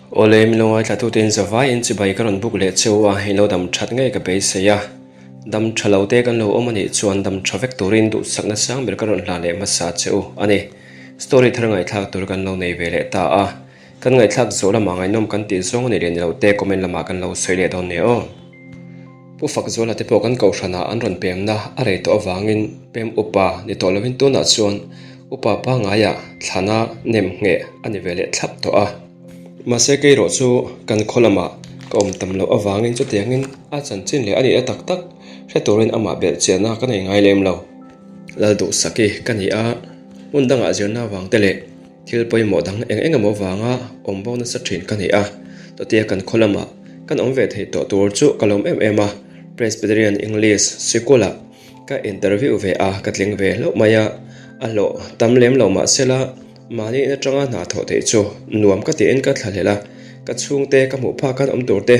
Awle, min lo ngaithlatute in zavaiin chibai ka rawn buk leh cheu a, in lo dam that ngei ka beisei a. Dam tha lo te kan lo awm a nih chuan dam tha vek turin duhsakna sang ber ka rawn hlan leh hmasa che u a ni. Story thar ngaihthlak tur kan lo nei ve leh ta a. Kan ngaihthlak zawh lamah ngaihnawm kan tih zawng a nih leh ni lo te comment lamah kan lo sawi leh dawn nia aw. Pu Fakzuala te pawh kan kohhranah an rawn pemna a rei tawh avangin pem upa ni tawh lovin tunah chuan upa pangaiah thlana nem ngheh a ni ve leh thlap tawh a. Mahse kei erawh chu kan khaw lamah ka awm tam loh avangin chutiangin a chanchin leh a nihna tak tak hre turin amah belh chiahna ka nei ngai lem lo. Lalduhsaki ka ni a, hmun dangah zirna avang te leh Thil pawimawh dang eng eng emaw vanga awm bo nasa thin ka ni a, chutia kan khaw lamah kan awm ve thei tawh tur chu ka lawm em em a, Presbyterian English sikulah ka interview ve a, ka tling ve hlauh mai a, a hlawh tam lem lo mah sela mahni in atanga hna thawh theih chu nuam ka tiin ka thlahlel a, ka chhungte ka hmuh phak khan awm tur te,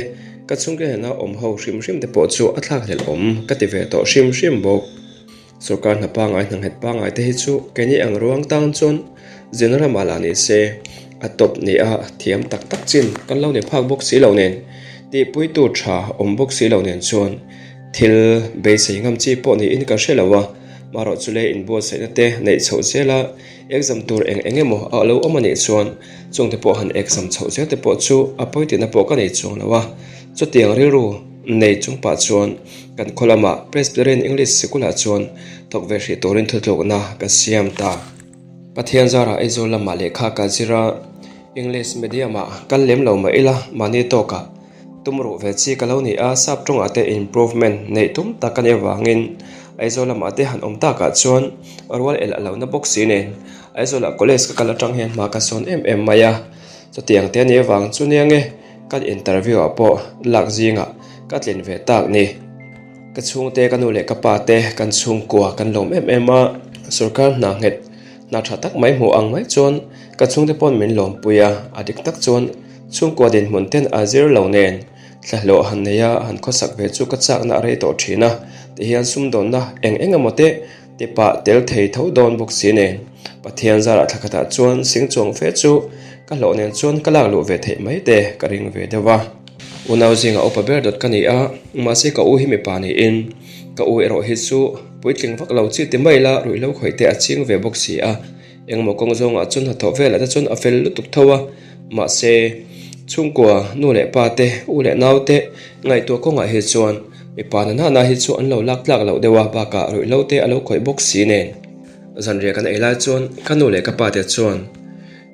ka chhungte nena awm ho hrim hrim te pawh chu a thlakhlelh awm ka ti ve tawh hrim hrim bawk. Sorkar hna pangngai hna nghet pangngai te hi chu keini ang ruang tan chuan zirna ramah lah ni se a tawp ni a thiam tak tak chin kan lo ni phak bawk si lo nen tihpuitu tha awm bawk si lo nen chuan thil beisei ngam chi pawh niin ka hre lo a, marawh chu le inbuatsaihna te neih chhoh zel a exam tur eng eng emaw a lo awm a nih chuan chungte pawh han exam chhoh zel te pawh chu a pawi tihna pawh ka nei chuang lo a, chutiang rilru nei chung pah chuan Kan khaw lamah Presbyterian English sikulah chuan thawk ve hrih turin thutlukna ka siam ta. Pathian zarah Aizawl lamah lehkha ka zir a, English medium-ah kal lem lo mah ila mahni tawkah tum ruh ve chi ka lo ni a, sap tawngah te improvement neih tum tak ka nih avangin Aizawl lamah te han awm takah chuan rual el a lo na bawk si nen Aizawlah college ka kal atang hian hma ka sawn em em mai a, chutiang te a nih avang chu nia nge Kan interview ah pawh lak zingah ka tlin ve tak ni. Ka chhungte, ka nu leh ka pa te kan chhungkua kan lawm em em a, sorkar hna nghet hna tha tak mai hmuh ang mai chuan ka chhungte pawn min lawmpui a, a dik tak chuan chhungkua dinhmun ten a zir lo nen thlahlawh han nei a, han khawsak ve chu ka chakna a rei tawh thin a, tihian sumdawnna eng eng emaw te Ti pah tel thei tho dawn bawk si nen, Pathian zarah thla khatah chuan sing chuang fe chu ka hlawh nen chuan ka lak luh ve theih mai te ka ring ve deuh a. Unau zingah upa ber dawt ka ni a, mahse ka u hi mipa niin ka u erawh hi chu puitling vak lo chi ti mai la ruihhlo khawih te a ching ve bawk si a. Engmaw kawng zawngah chuan hnathawh velah te chuan a fel lutuk tho a, mahse chhungkua nu leh pa te, u leh nau te ngaihtuah kawngah hi chuan mipa na nana hi chu an lo lak tlak loh deuh a, bakah ruihhlo te a lo khawih bawk si nen. Zanriah kan ei lai chuan ka nu leh ka pa te chuan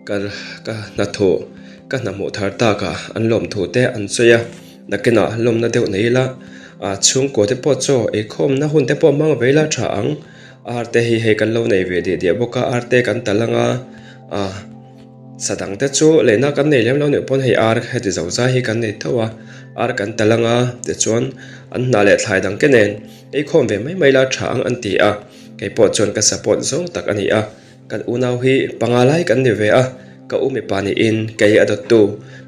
ka ka hnathawh ka hna hmuh thar takah an lawmthu te an sawi a, nakinah lawmna deuh nei ila chhungkua te pawh chaw eikhawmna hun te pawh hmang ve ila tha ang. Ar te hi hei kan lo nei ve diah diah bawk a, ar te kan tal anga ah sa dang te chu lehna kan nei lem lo nih pawn hei ar heti zo zai hi kan nei tho a, ar kan tal anga tichuan an hnah leh thlai dang te nen ei khawm ve mai mai la tha ang an ti a, kei pawh chuan ka support zawng tak a ni a, kan unau hi panga lai kan ni ve a, ka u mipa niin kei a dawttu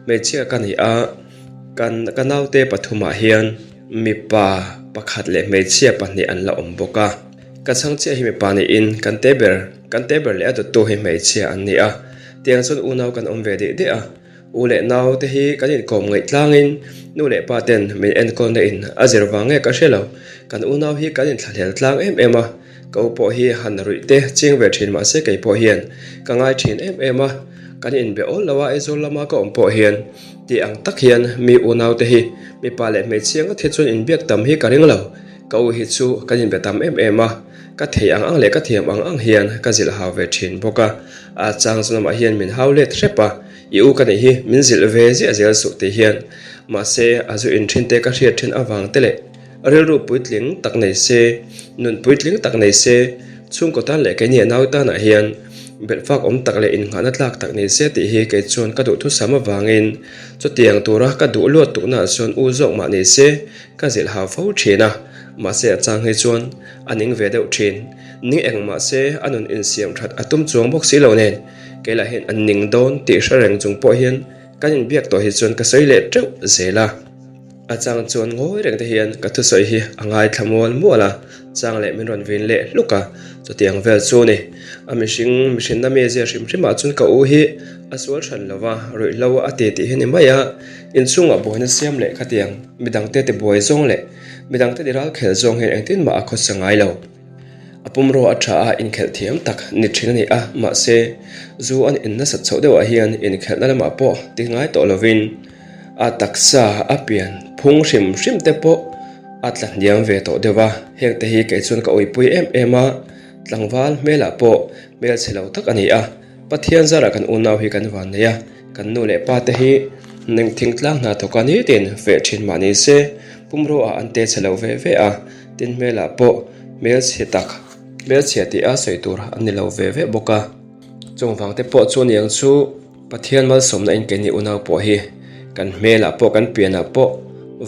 hmeichhia ka ni a, kan ka naute pathumah hian. Mipa pakhat leh hmeichhia pahnih an la awm bawk a. Ka chhang chiah hi mipa niin kan te ber, kan te ber leh a dawttu hi hmeichhia an ni a. Tiang chuan unau kan awm ve dih dih a. U leh nau te hi kan inkawm ngaih tlangin nu leh pa ten min enkawlna in a zir vang nge ka hre lo. Kan unau hi kan inthlahlel tlang em em a. Ka u pawh hi han ruih te ching ve thin mahse kei pawh hian ka ngai thin em em a. Kan inbe awl lo a Aizawl lama ka awm pawh hian Tih ang tak hian mi unau te hi mipa leh hmeichhia ngawt hi chuan inbiak tam hi ka ring lo. Ka u hi chu kan inbe tam em em a, ka thei ang ang leh ka thiam ang ang hian ka zilh hau ve thin bawk a. A chang chu lamah hian min hau let hrep a, i u ka nih hi min zilh ve ziah zel suh tih hian. Mahse a zu inthin te ka hriat thin avang te leh rilru puitling tak nei se, nun puitling tak nei se, chhungkaw tan leh keini a nau tanah hian belhfak awm tak leh innghahna tlak tak nei se tih hi kei chuan ka duhthusam avangin chutiang tura ka duh luat tuknaah chuan u zawk mah ni se ka zilh hau fo thin a, mahse a chang hi chuan a ning ve deuh thin. Ning eng mah se a nun insiam that a tum chuang bawk si lo nen kei lah hian a ning dawn tih hre reng chung pawh hian kan inbiak tawh hi chuan ka sawi leh teuh zel a. A chang chuan ngawi reng te hian ka thusawi hi a ngaithla mual mual a. Chang leh min rawn vin leh hluk a, chutiang vel chu ni. A mihring mihrinna mizia hrim hrimah chuan ka u hi a sual hran lo va, ruihhlo a ti tih hi ni mai a, inchhungah buaina siam leh khatiang midangte tibuai zawng leh midangte ti ralkhel zawng hian engtin mah a khawsa ngai lo. A pumraw a tha a, inkhelh thiam tak ni thin a ni a, mahse zu an in nasat chhoh deuhah hian inkhelhna lamah pawh ti ngai tawh lovin a taksa a pian phung hrim hrim te pawh a tla hniam ve tawh deuh a, heng te hi kei chuan ka uipui em em a, tlangval hmelah pawh hmelchhe lo tak a ni a, Pathian zarah kan unau hi kan van nei a, kan nu leh pa te hi ning thingtlang hna thawk a nitin feh thin mah ni se pumraw ah an te chhe lo ve ve a, tin hmelah pawh hmelchhe tak hmelchhia tih a sawi tur an ni lo ve ve bawk a, chung vang te pawh chu niang chu. Pathian malsawmna in keini unau pawh hi kan hmelah pawh kan pianah pawh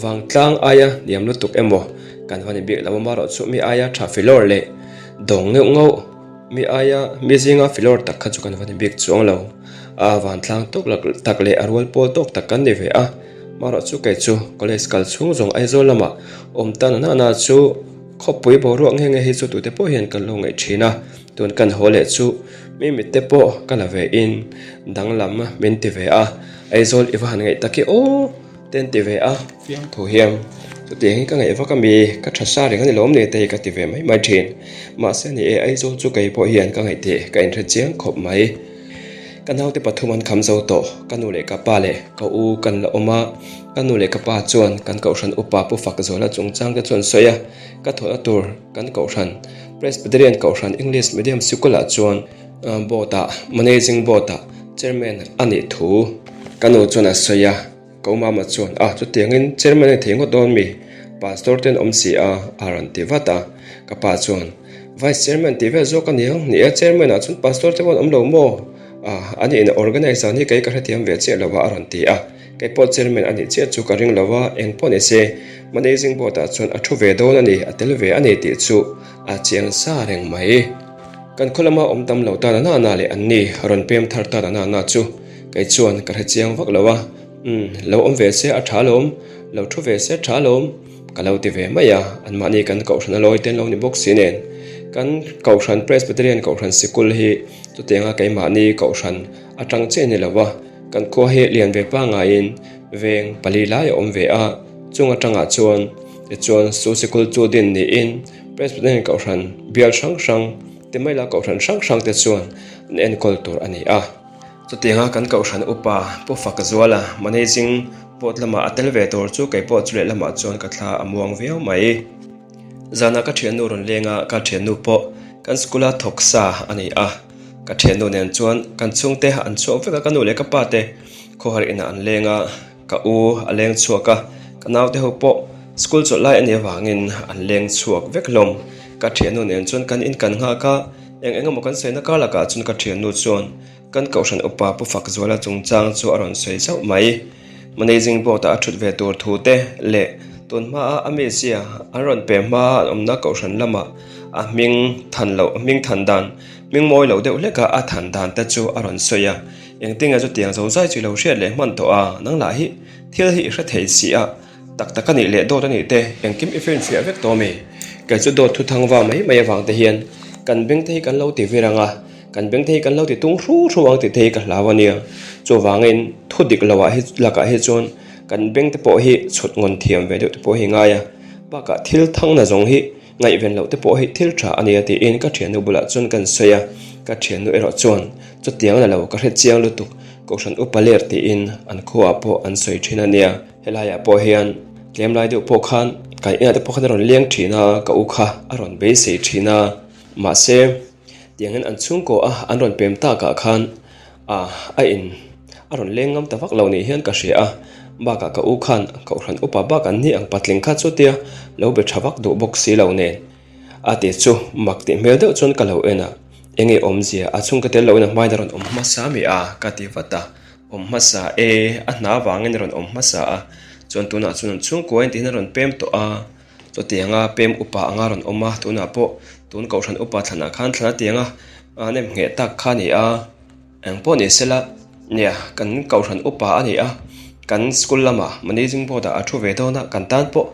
vangtlang aia hniam lutuk emaw kan va ni bik lo amarawh chu mi aia tha filawr leh dawng ngeuh ngauh mi aia mi zinga filawr tak kha chu kan va ni bik chuang lo a vantlang tawk tak leh a rual pawl tawk tak kan ni ve a amarawh chu kei chu college kal chhung zawng Aizawl lamah awm tan a nahna chu khawpui boruak nge nge hi chu tute pawh hian kan lo ngaih thin a. Tun kan haw leh chu mi mitte pawh ka la ve in danglam min ti ve a, Aizawl i va han ngaih tak i aw te an ti ve a, fiamthu hian chutiang hi ka ngaih vak a mi ka tha sa reng a ni lawm ni te hi ka ti ve mai mai thin. Mahse ni e Aizawl chu kei pawh hian ka ngaih tih ka inhre chiang khawp mai. Ka naute pathum an kham zo tawh, ka nu leh ka pa leh ka u kan la awm a, ka nu leh ka pa chuan kan kohhran upa Pu Fakzuala chungchang te chu an sawi a, ka thawhna tur kan kohhran Presbyterian Kohhran English Medium Sikulah chuan Board-ah, Managing Board-ah Chairman a nih thu ka nu chuan a sawi a, ka umama chuan, A, chutiangin Chairman a ni thei ngawt dawn mi? Pastor ten awm si a, a rawn ti vat a. Ka pa chuan, Vice Chairman tih vel zawk a ni ang, ni e, Chairman-ah chuan Pastor te pawh an awm lo maw? A, a nih in organise dan hi kei ka hrethiam ve chiah lo a, a rawn ti a. Kei pawh Chairman a nih chiah chu ka ring lo a, eng pawh ni se, Managing Board-ah chuan a thu ve dawn a ni, a tel ve a ni tih chu a chiang sa reng mai. Kan khaw lama awm tam lo tan a nana leh an ni rawn pem thar tan a nana chu kei chuan ka hre chiang vak lo a, umm, lo awm ve se a tha lawm, lo thu ve se a tha lawm ka lo ti ve mai a, anmahni kan kohhran a lawi te an lo ni bawk si nen. Kan kohhran Presbyterian kohhran sikul hi chutianga keimahni kohhran atang chiah a ni lo a, Kan khua hi lian ve pangaiin veng pali lai a awm ve a, chung atangah chuan tichuan su sikul chu din niin Presbyterian Kohhran bial hrang hrang te mai la Kohhran hrang hrang te chuan an enkawl tur a ni a. Chutianga kan Kohhran upa Pu Fakzuala Managing Board lamah a tel ve tur chu kei pawh chu lehlamah chuan ka thla a muang viau mai. Zanah ka thiannu rawn leng a, ka thiannu pawh kan school a thawk sa a ni a. Ka thiannu nen chuan kan chhungte an chhuak vek a, ka nu leh ka pa te khawhar inah an leng a, ka u a leng chhuak a, ka naute ho pawh school chawlh lai a nih avangin an leng chhuak vek hlawm. Ka thiannu nen chuan kan in kan nghak a, eng eng emaw kan sawi na kar lakah chuan ka thiannu chuan Kan Kohhran Upa Pu Fakzuala chungchang chu a rawn sawi zauh mai. Managing Board-ah a thut ve tur thu te leh tun hmaa a mizia an rawn pe hmaa an awmna Kohhran lamah a hming than loh, hming than dan, hming mawi lo deuh hleka a than dan te chu a rawn sawi a. Engtinge chutiang zozai chu i lo hriat leh hman tawh a, nang lah hi thil hi i hre thei si a, tak tak a nih leh dawt a nih te engkim i finfiah vek tawh mi? Kei chu dawt thuthang va mai mai avang te hian kan beng te hi kan lo ti vir ang a. Kan beng te hi kan lo ti tung hru hru ang tih te hi ka hlau a nia. Chuvangin thu dik lo ah hi lakah hi chuan kan beng te pawh hi chhut ngawn thiam ve deuh te pawh hi ngai a. Bakah thil thang na zawng hi ngaihven loh te pawh hi thil tha a nia tiin ka thiannu bulah chuan kan sawi a. Ka thiannu erawh chuan chutiang la lo ka hre chiang lutuk Kohhran upa ler tiin an khuaah pawh an sawi thin a nia. Helaiah pawh hian tlem lai deuh pawh khan kan inah te pawh khan a rawn leng thin a, ka u kha a rawn beisei thin a. Mahse. Tiangin an chhungkaw a an rawn pem takah khan ah a in a rawn leng ngam ta vak lo nih hian ka hria a, bakah ka u khan kohhran upa bak an ni ang patling kha chutia lo be tha vak duh bawk si lo nen a ti chu mak tih hmel deuh chuan ka lo en a, enge awmzia a chhungka tel loin a hmain a rawn awm hmasa mi a ka ti vat a, awm hmasa e a hna vangin a rawn awm hmasa a, chuan tunah chuan an chhungkua in tihian a rawn pem tawh a. Chutianga pem upa anga rawn awm a, tunah pawh tun kohhran upa thlanah khan thlan atianga a nem ngheh tak kha a ni a, eng pawh ni sela nia kan kohhran upa a ni a, kan school lamah managing board ah a thu ve dawn a, kan tan pawh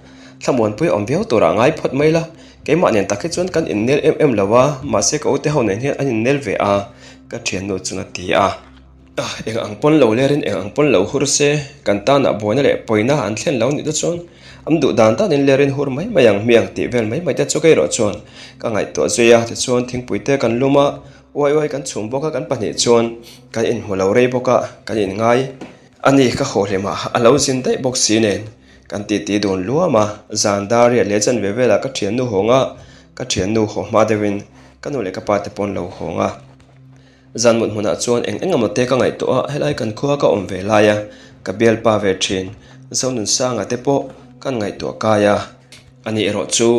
Thlamuanpui awm viau turah ngai phawt mai la, keimah nen tak hi chuan kan innel em em lo a, mahse ka ute ho nen hian an innel ve a, ka thiannu chuan a ti a. Eng ang pawn lo lerin eng ang pawn lo hur se, kan tanah buaina leh pawina an thlen lo nih te chuan an duh dan danin lerin hur mai mai ang hmiang tih vel mai mai te chu kei erawh chuan ka ngaihtuah zui a, tichuan thingpui te kan lum a, uai uai kan chhum bawk a, kan pahnih chuan kan inhmu lo rei bawk a, kan inngai a ni ka haw hlimah a lo zin daih bawk si nen kan titi dun luam a, zan dar riat leh chanve velah ka thiannu hawng a, ka thiannu haw hma deuhin ka nu leh ka pa te pawn lo hawng a. Zan mut hmunah chuan eng eng emaw te ka ngaihtuah a, helai kan khua ka awm ve lai a, ka bialpa ve thin. Zonunsanga te pawh kan ngaihtuah kai a. Ani erawh chu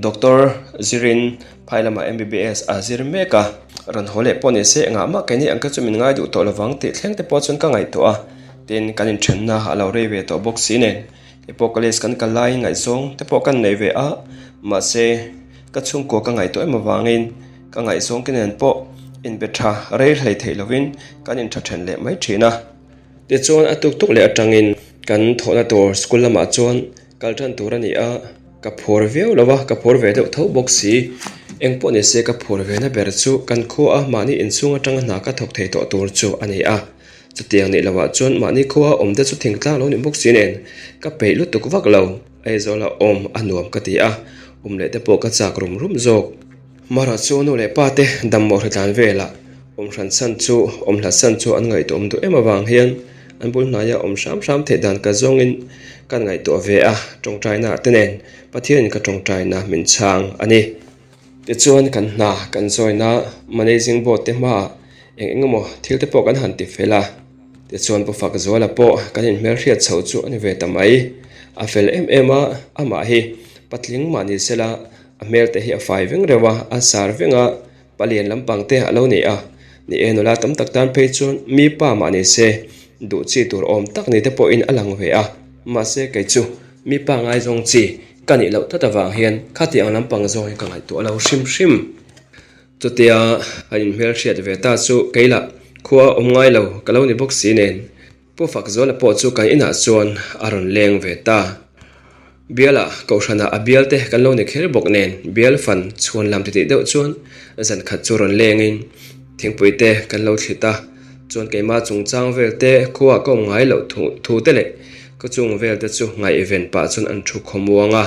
Doctor zirin phai lamah MBBS a zir mek a, rawn haw leh pawh ni se engah mah keini ang kha chu min ngai duh tawh lovang tih thleng te pawh chuan ka ngaihtuah a, tin kan inthenna a lo rei ve tawh bawk si nen. Kei pawh college kan kal laiin ngaihzawng te pawh kan nei ve a, mahse ka chhungkua ka ngaihtuah em avangin, Ka ngaihzawng te nen pawh inbe tha rei hlei theih lovin kan intha then leh mai thin a. Tichuan a tuk tuk leh atangin kan thawhna tur school lamah chuan kal tan tur a ni a, ka phur viau lo a, ka phur ve deuh tho bawk si. Eng pawh ni se ka phur ve na ber chu kan khua a mahni inchhung atanga hna ka thawk thei tawh tur chu a ni a. Chutiang nih lohah chuan mahni khua awm te chu thingtlang lo ni bawk si nen ka peih lutuk vak lo. Aizawl a awm a nuam ka ti a, awm leh te pawh ka chak rum rum zawk. Mara chu nu leh pa te dammawh hritlan velah awm hran san chu awm hlat san chu an ngaihtuah duh em avang hian an bul hnaia awm hram hram theih dan ka zawngin kan ngaihtuah ve a, tawngtaina te nen Pathianin ka tawngtaina min chhang a ni. Tichuan kan hna kan zawina Managing Board te hmaah eng eng emaw thil te pawh kan han ti fel a, tichuan Pu Fakzuala pawh kan inhmelhriat chho chu a ni ve ta mai. A fel em em a, amah hi patling mah ni sela A hmel te hi a fai veng reuh a, a sar veng a, palian lampang te a lo nei a. Ni e, nula tam tak tan phei chuan mi pa mah ni se, duh chi tur awm tak ni te pawhin a lang ve a. Mahse kei chu mi pa ngaizawng chi ka nih loh tlat avang hian khati ang lampang zawng hi ka ngaihtuah lo hrim hrim. Chutia a inhmelhriat ve ta chu kei lah khua awm ngai lo ka lo ni bawk si nen. Pu Fakzuala pawh chu kan inah chuan a rawn leng ve ta. Bialah Kohhranah a bial te kan lo ni kher bawk nen bial fan chhuan lam titih deuh chuan zan khat chu rawn lengin thingpui te kan lo thlit a, chuan keimah chungchang vel te khuaah ka awm ngai loh thu te leh ka chung vel te chu ngaihven pah chuan an thu khawmuang a.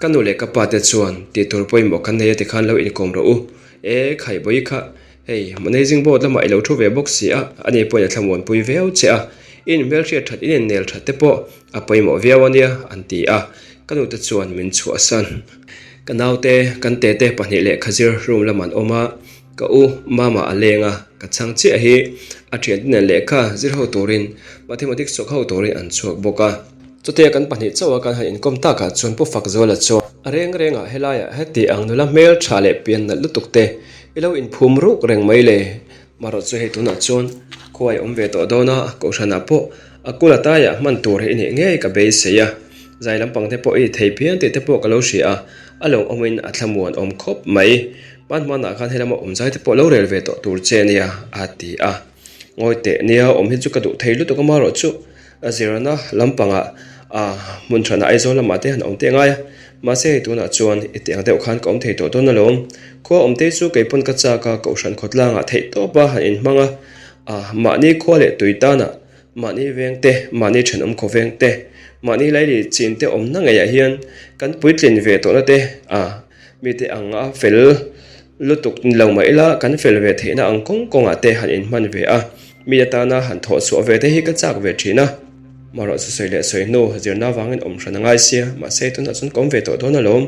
Ka nu leh ka pa te chuan tih tur pawimawh kan nei a tikhan lo inkawm rawh u. E, Khaibawi kha, hei, managing board lamah i lo thu ve bawk si a, ani pawhin a thlamuanpui viau che a, i inhmelhriat that, in innel that te pawh a pawimawh viau a nia, an ti a. Ka nu te chuan min chhuahsan. Ka naute, kan tete pahnih lehkha zir room lamah an awm a, ka u Mama a leng a, ka chhang chiah hi a thiante nen lehkha zir ho turin mathematics chawk ho turin an chhuak bawk a. Chutia kan pahnih chauh a kan han inkawm takah chuan Pu Fakzuala chuan a reng rengah helaiah heti ang nula hmel tha leh pian nalh lutuk te i lo inphum ruk reng mai le. Marawh chu hei tunah chuan khuai awm ve tawh dawn a, Kohhranah pawh a kul a taiah hman tur hi i nih ngei ka beisei a, zai lampang te pawh i thei phian tih te pawh ka lo hria a, a lo awmin a thlamuan awm khawp mai. Hman hmanah khan helama awm zai te pawh lo rel ve tawh tur che nia a ti a. Ngawi teh nia awm hi chu ka duh thei lutuk a marawh chu a zirna lampangah a hmun thanah Aizawl lamah te han awm teh ngai a, mahse hei tunah chuan i tih ang deuh khan ka awm thei tawh dawn alawm. Khua awm te chu kei pawn ka chak a, Kohhran khawtlangah theih tawp a han inhmang a, a mahni khua leh tui tanah mahni veng te, mahni thenawm khaw veng te, mahni laili chin te awmna ngeiah hian kan puitlin ve tawhna te a mite ang a fel lutuk ni lo mah ila kan fel ve theihna ang kawng kawngah te han inhman ve a. Mi atana han thawh chhuah ve te hi ka chak ve thin a, marawh chu sawi leh sawi hnu zirna avangin awm hran a ngai sia, mahse tunah chuan ka awm ve tawh dawn alawm.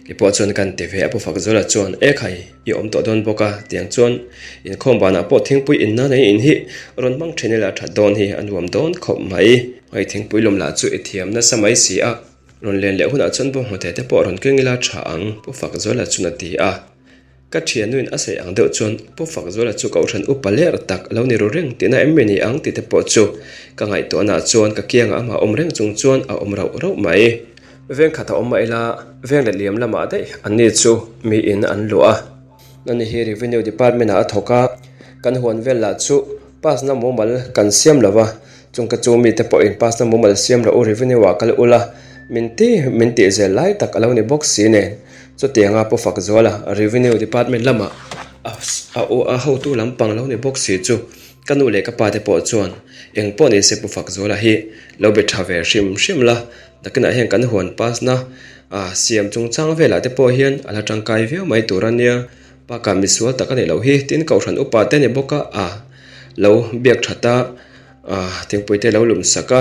Kei pawh chuan kan ti ve a, Pu Fakzuala chuan, E khai, i awm tawh dawn bawk a, tiang chuan inkhawm banah pawh thingpui in nan in hi rawn hmang thin ila that dawn hi a nuam dawn khawp mai. Hei thingpui lawm lah chu i thiam nasa mai si a, rawn len leh hunah chuan bawnghnute te pawh rawn keng ila tha ang, Pu Fakzuala chuan a ti a. Ka thiannuin a sawi ang deuh chuan Pu Fakzuala chu Kohhran upa ler tak lo ni ru reng tihna em mi ni ang tih te pawh chu ka ngaihtuahnaah chuan ka kiangah amah awm reng chung chuan a awm rauh rauh mai. Veng khat a awm mah ila veng let liam lamah daih anni chu miin an luah a. Nani hi Revenue Department ah a thawk a, kan huan vel lah chu pass na mumal kan siam lo va, chung ka chu mite pawhin pass na mumal siam loh u Revenue ah kal ula. Min ti min tih zel lai tak a lo ni bawk si nen. Chutianga Pu Fakzuala Revenue Department lama a hotu lampang lo ni bawk si chu ka nu leh ka pa te pawh chuan eng pawh ni se Pu Fakzuala hi lo be tha ve hrim hrim la, nakinah hian kan huan pasna siam chungchang velah te pawh hian a la tangkai viau mai tur a nia. Bakah misual tak a nih loh hi tin Kohhran upa te ni bawk a, a lo biak that a, thingpui te lo lum sak a,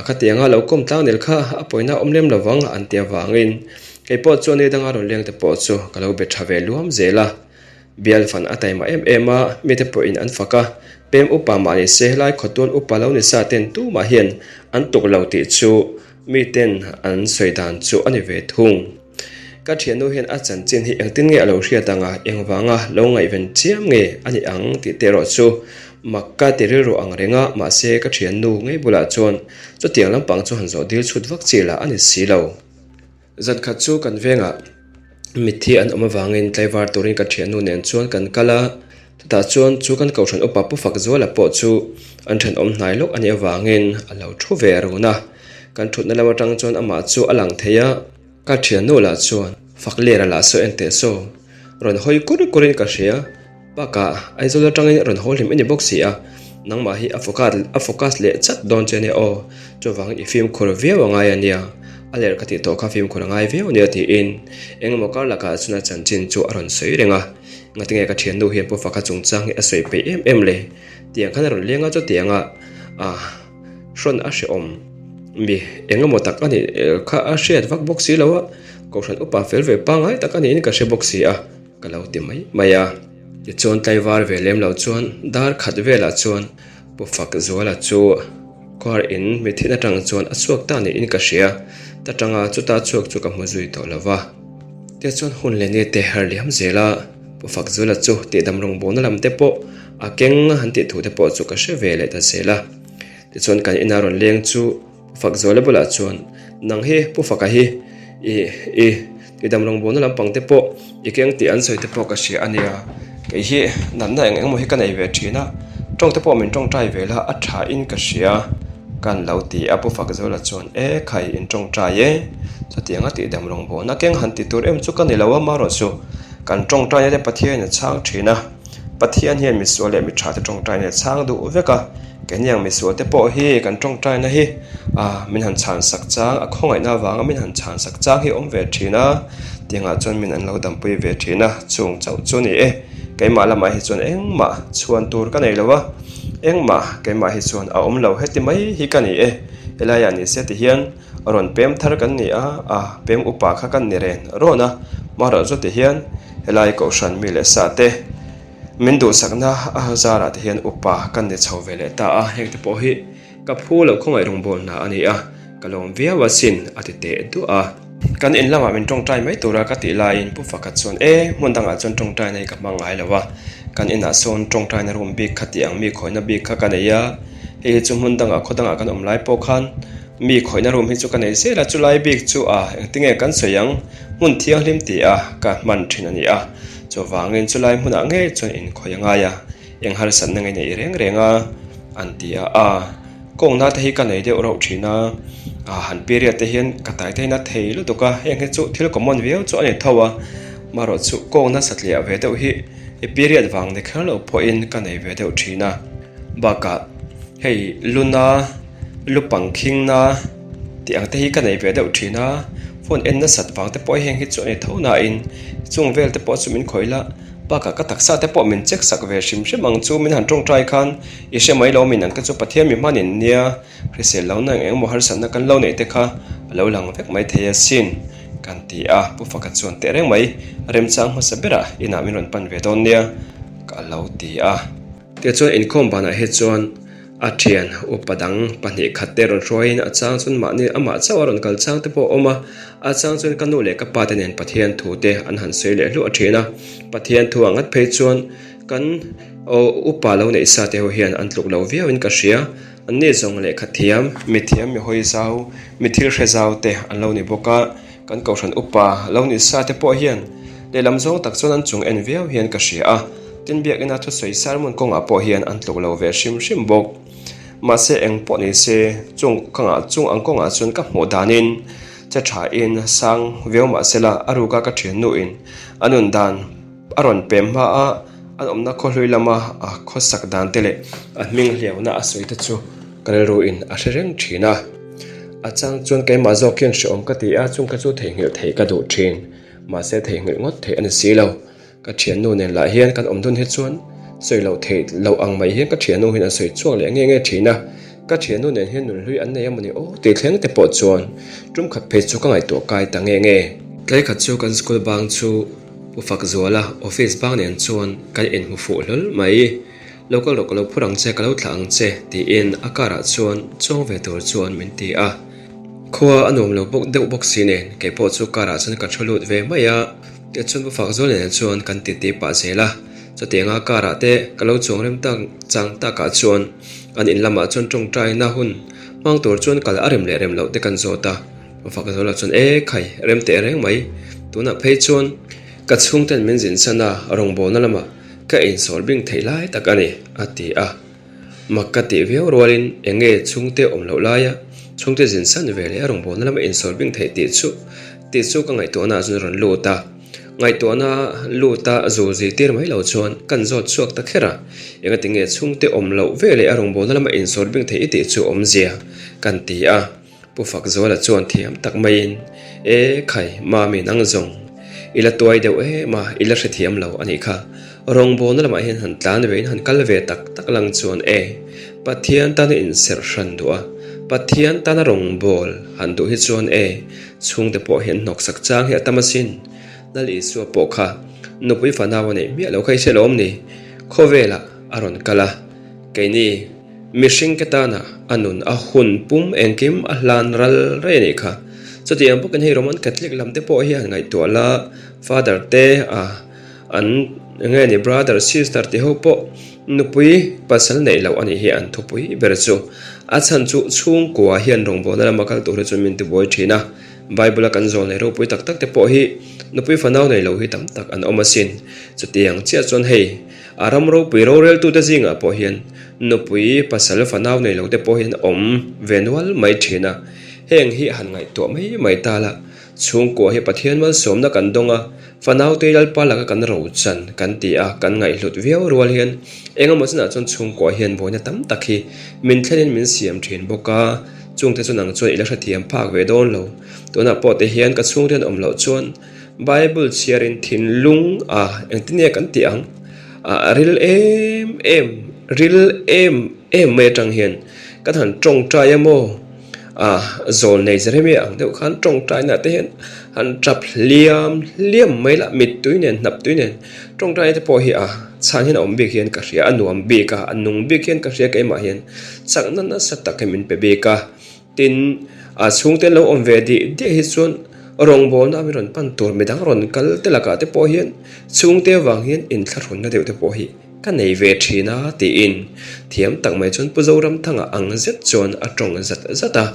khatianga lo kawm tlang nel kha a pawina awm lem lo vang an ti avangin kei pawh chuan ni danga rawn leng te pawh chu ka lo be tha ve luam zel a. Bial fan a taima em em a, mite pawhin an fak a, pem upa mah ni se helai khawtual upa lo ni sa ten tumah hian an tuk lo tih chu miten an sawi dan chu a ni ve thung. Ka thiannu hian a chanchin hi engtin nge a lo hriat ang a, engvanga lo ngaihven chiam nge a ni ang tih te erawh chu mak ka ti rilru ang reng a, mahse ka thiannu ngei bulah chuan chutiang lampang chu han zawh dil chhut vak chi lah a ni si lo. Zan khat chu kan vengah mitthi an awm avangin tlaivar turin ka thiannu nen chuan kan kal a, chutah chuan chu kan kohhran upa Pu Fakzuala pawh chu an thenawm hnai lawk a nih avangin a lo thu ve run a, kan thutna lam atang chuan amah chu a lang thei a. Ka thiannu lah chuan Faklera lah saw en teh saw, rawn hawi kur kur in ka hria, bakah Aizawl atangin rawn haw hlim i ni bawk si a, nangmah hi a focus a focus leh chat dawn che ania aw, chuvangin i fimkhur viau a ngai ania, a lerh ka tih tawh kha fimkhur a ngai viau ania tiin engemaw kar lakah chuan a chanchin chu a rawn sawi reng a, ngatinge ka thiannu hian Pu Faka chungchang hi a sawi peih em em le, tiang khan a rawn leng a chutianga ah. Hrawn a hrehawm mi eng emaw tak a nih kha a hriat vak bawk si lo a, Kohhran upa fel ve pangngai tak a niin ka hre bawk si a, ka lo ti mai mai a. Tichuan tlaivar ve lem lo chuan dar khat velah chuan Pu Fakzuala chu car in mithin atang chuan a chhuak ta niin ka hria, ta tanga chuta chhuak chu ka hmu zui tawh lo va. Tichuan hun leh ni te her liam zel a, Pu Fakzuala chu tihdam rawngbawlna lam te pawh a keng han tih thu te pawh chu ka hre ve leh ta zel a. Tichuan kan ina rawn leng chu Pu Fakzuala bulah chuan, Nang hi Pu Faka hi i i tihdam rawngbawlna lampang te pawh i keng tih an sawi te pawh ka hria a nia. Kei hi natna eng eng emaw hi ka nei ve thin a, tawng te pawh min tawngtai ve la a tha in ka hria kan lo ti a. Pu Fakzuala chuan, E khai in tawngtai e, chutianga tihdam rawngbawlna keng han ti tur em chu ka ni lo a, marawhchu kan tawngtaina te Pathianin a chhang thin a. Pathian hian misual leh mi tha te tawngtaina a chhang duh vek a, keini ang misual te pawh hi kan tawngtaina hi ah min han chhan sak chang a khawngaihna avanga min han chhan sak chang hi a awm ve thin a, tiangah chuan min an lo dampui ve thin a, chung chauh chu ni e, keimah lamah hi chuan engmah chhuan tur ka nei lo a, engmah keimah hi chuan a awm lo heti mai hi ka ni e, helaiah ni se ti hian rawn pem thar kan ni a, a pem upa kha kan ni ren rawn a, hmarawh chu ti hian helai kohhran mi leh sa te min duhsakna a zarah te hian upa kan ni chho ve leh ta a, heng te pawh hi ka phu loh khawngaih rawngbâwl hna a ni a, ka lawm viau asin a ti teh duah a. Kan in lamah min tawngtai mai tura ka tih laiin Pu Faka chuan e, hmun dangah chuan tawngtaina hi ka hmang ngai lo a, kan inah sawn tawngtaina room bik kha tih ang mi khawihna bik kha ka nei a, hei hi chu hmun dangah khaw dangah kan awm lai pawh khan Mi khawihna room hi chu ka nei zel a, chulai bik chu a engtinge kan sawi ang, hmun thianghlim ti a ka hman thin a ni a, chuvangin chulai hmunah ngei chuan inkhawih a ngai a, eng harsatna ngei nei reng reng a an ti a, a kawngna te hi ka nei deuh rauh thin a, a han period te hian ka tai te hian a thei lutuk a, heng hi chu thil common viau chu a ni tho a, marawh chu kawngna satliah ve deuh hi i period vang ni kher lo pawhin ka nei ve deuh thin a, bakah hei luna. Lupang khingna tih ang te hi ka nei ve deuh thin a, phone en nasat vang te pawh heng hi chu a ni tho nain chung vel te pawh chu min khawih la, bakah ka taksa te pawh min check sak ve hrim hrim ang chu min han tawngtai khan i hre mai lo min ang te chu Pathian mi hmanin nia hrisel lohna eng eng emaw harsatna kan lo neih te kha a lo lang vek mai thei asin kan ti a, Pu Faka chuan teh reng mai remchang hmasa berah inah min rawn pan ve dawn nia ka lo ti a. Tichuan inkhawm banah hi chuan A thian upa dang 2 te rawn hruaiin a chang chuan mahni amah chauh a rawn kal chang te pawh a awm a, a chang chuan ka nu leh ka pa te nen Pathian thu te an han sawi leh hluah thin a. Pathian thu ah ngat phei chuan kan upa lo neih sa te ho hian an tluk lo viau in ka hria. An ni zawng lehkha thiam, mi thiam, mi hawi zau, mi thil hre zau te an lo ni bawk a, kan kohhran upa lo nih sa te pawh hian lehlam zawng tak chuan an chung en viau hian ka hria a. Tin biakina thusawi sermon kawngah pawh hian an tluk lo ve hrim hrim bawk. Mahse eng pawh ni se, chung kawngah chung ang kawngah chuan ka hmuh danin. Che tha in sang viau mah se la, a ruka ka thiannu in a nun dan a rawn pem hma a, an awmna khawhlui lama a khawsak dan te leh a hming hliauna a sawi te chu ka rilru in a hre reng thin a. A chang chuan keimah zawk hian hreawm ka ti a, chung kha chu theihnghilh theih ka duh thin. Mahse theihnghilh ngawt theih a ni si lo. Ka thiannu nen lah hian kan awm dun hi chuan sawi loh theih loh ang mai hian ka thiannu hian a sawi chhuak leh nge nge thin a, ka thiannu nen hian nunhlui an nei a mawni aw tih thleng te pawh chuan tum khat phei chu ka ngaihtuah kai ta nge nge. Tlai khat chu kan school bang chu Pu Fakzuala office bang nen chuan kan inhmu fuh hlawl mai. Lo kal rawh ka lo phur ang che ka lo thlah ang che tiin a car ah chuan chuang ve tur chuan min ti a. Khua a nuam lo bawk deuh bawk si nen keipawh chu car ah chuan ka thu lut ve mai a. Tichuan Pu Fakzual nen chuan kan titi pah zel a, chutianga car ah te ka lo chuang rem tak chang takah chuan an in lamah chuan tawngtaina hun hmang tur chuan kal a rem leh rem loh te kan zawt a, Pu Fakzuala chuan e khai rem teh reng mai, tunah phei chuan ka chhungten min zin san a rawngbawlna lamah ka insawl bing theih lai tak a ni a ti a. Mak ka tih viau rualin eng nge chhungte awm loh laia chhungte zin san ve leh a rawngbawlna lama insawl bing theih tih chu tih chu ka ngaihtuahna ah chuan a rawn lut a. Ngaihtuahna lut a zu zirtir mai lo chuan kan zawt chhuak ta kher a, engati nge chhungte awm loh ve leh a rawngbawlna lama insawl bing theih i tih chu awmzia kan ti a. Pu Fakzuala chuan thiam tak maiin, E khai, Mami nang zawng, i la tuai deuh em a, i la hrethiam lo a nih kha. Rawngbawlna lamah hian han tlan ve in han kal ve tak tak lang chuan e, Pathian tana inserh hran duh a, Pathian tana rawngbâwl han duh hi chuan e, chhungte pawh hian hnawksak chang hi a tam asin. Lal Isua pawh kha nupui fanau a neih miah lo kha i hre lo awm ni? Khawvelah a rawn kal a, keini, Mihring ke tana a nun a hun pum engkim a hlan ral rei a nih kha. Chutiang bawkin hei Roman Catholic lam te pawh hian ngaihtuah la Father te a an nge ni brother sister ti ho pawh nupui pasal neih loh a nih hi an thupui ber chu. A chhan chu chhungkua hian rawngbawlna lama kal tur hi chuan min tibuai thin a. Bible a kan zawl nei ropui tak tak te pawh hi nupui fanau nei lo hi tam tak an awm asin. Chutiang chiah chuan hei A ram ropui roreltute zingah pawh hian nupui pasal fanau nei lote pawh hian awm ve nual mai thin a. Heng hi han ngaihtuah mai mai ta la, chhungkua hi Pathian malsawmna kan dawng a, fanaute Lalpa laka kan rochan kan ti a, kan ngaihhlut viau rual hian eng emaw chinah chuan chhungkua hian buaina tam tak hi min thlenin min siam thin bawk a, chungte chu nang chuan i la hrethiam phak ve dawn lo. Tunah pawh te hian ka chhungte an awm loh chuan Bible chhiarin thinlung a engtin nge kan tih ang? A ril em em, ril em em mai atang hian kan han tawngtai a maw? A zawl nei Jeremia ang deuh khan tawngtaina te hian han tap hliam hliam mai la, mittui nen hnaptui nen tawngtaina te pawh hi a chhan hian a awm bik hian ka hria, a nuam bik a, a nung bik hian ka hria keimah hian chakna nasa tak hi min pe bik a. Tin, a chhungte lo awm ve dih diah hi chuan rawngbawlna ami rawn pan tur midang rawn kal te lakah te pawh hian chhungte avang hian inthlahrunna deuh te pawh hi ka nei ve thin a tiin thiam tak mai chuan Pu Zoramthanga ang zet chuan a tawng zat zat a.